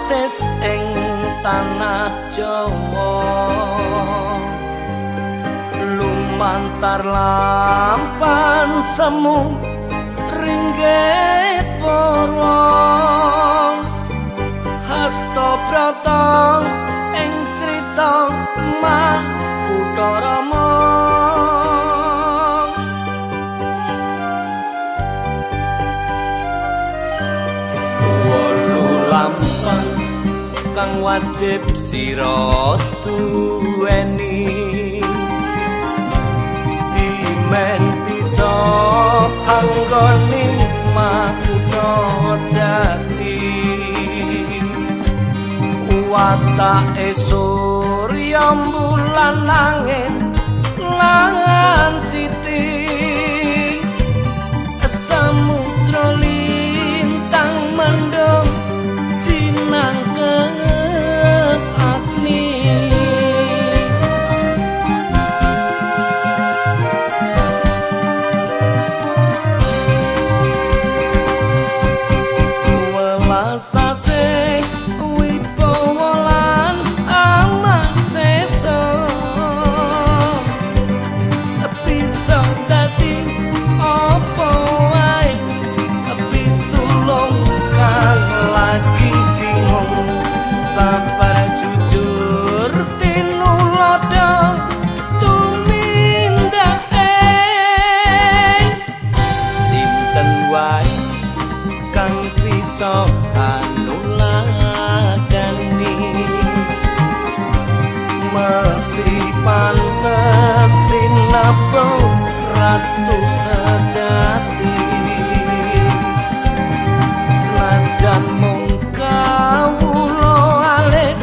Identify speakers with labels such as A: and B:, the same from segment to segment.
A: wasis ing tanah Jawa, lumantar lampan semu ringgit purwa, hasta brata ing crita Makutha Rama. Wolu lampah kang wajib sira duweni, bimen bisa anggone makutha jati. Watake surya bulan angin lan siti, samudra lintang mendung cinangkep agni. Welas asih wibawa lan amasesa, bisa dadi apa wae pitulung kang lagi bingung, sabar jujur tinulodo tumindake. Sinten wae kang bisa anuladani, mesti pantes sinebut ratu sejati. Senajan mung kawula alit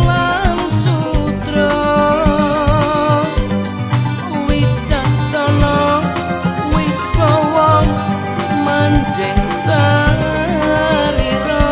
A: lan sutra, wicaksana wibawa manjing sarira.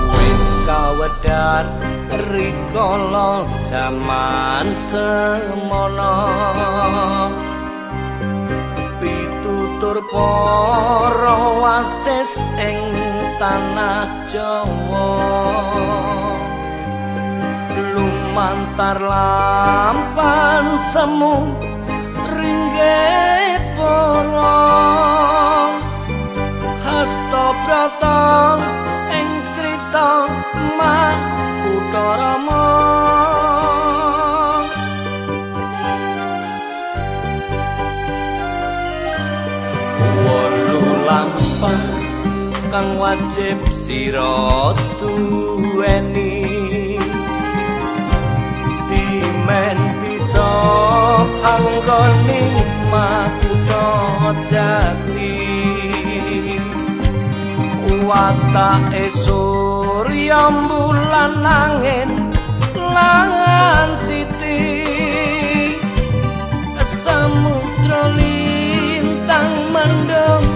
A: Wis kawedar rikala jaman semono, pitutur para wasis ing tanah Jawa, lumantar lampan semu ringgit purwa, hasta brata ing crita Makutha Rama. Wolu lampah kang wajib sira duweni, bimen bisa anggone makutha jati. Watake surya bulan angin lan siti, samudra lintang mendung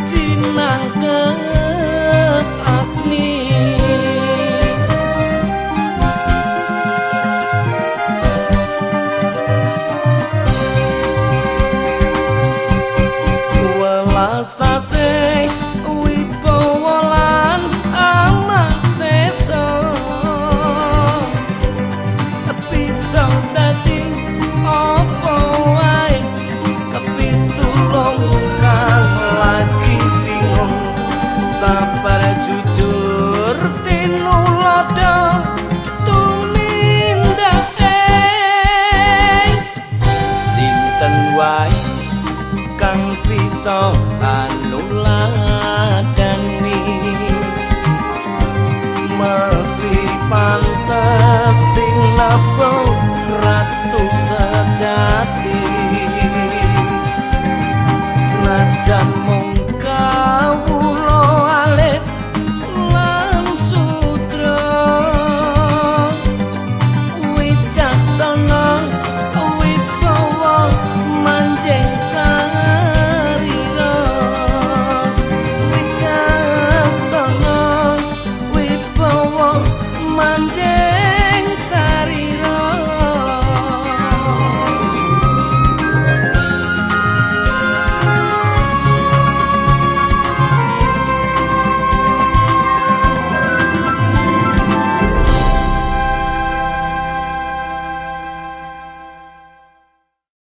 A: cinangkep agni. Welas asih wibawa lan amasesa, bisa dadi apa wae pitulung kang lagi bingung, sabar jujur tinulodo tumindake. Sinten wae kang bisa anuladani, mesti pantes sinebut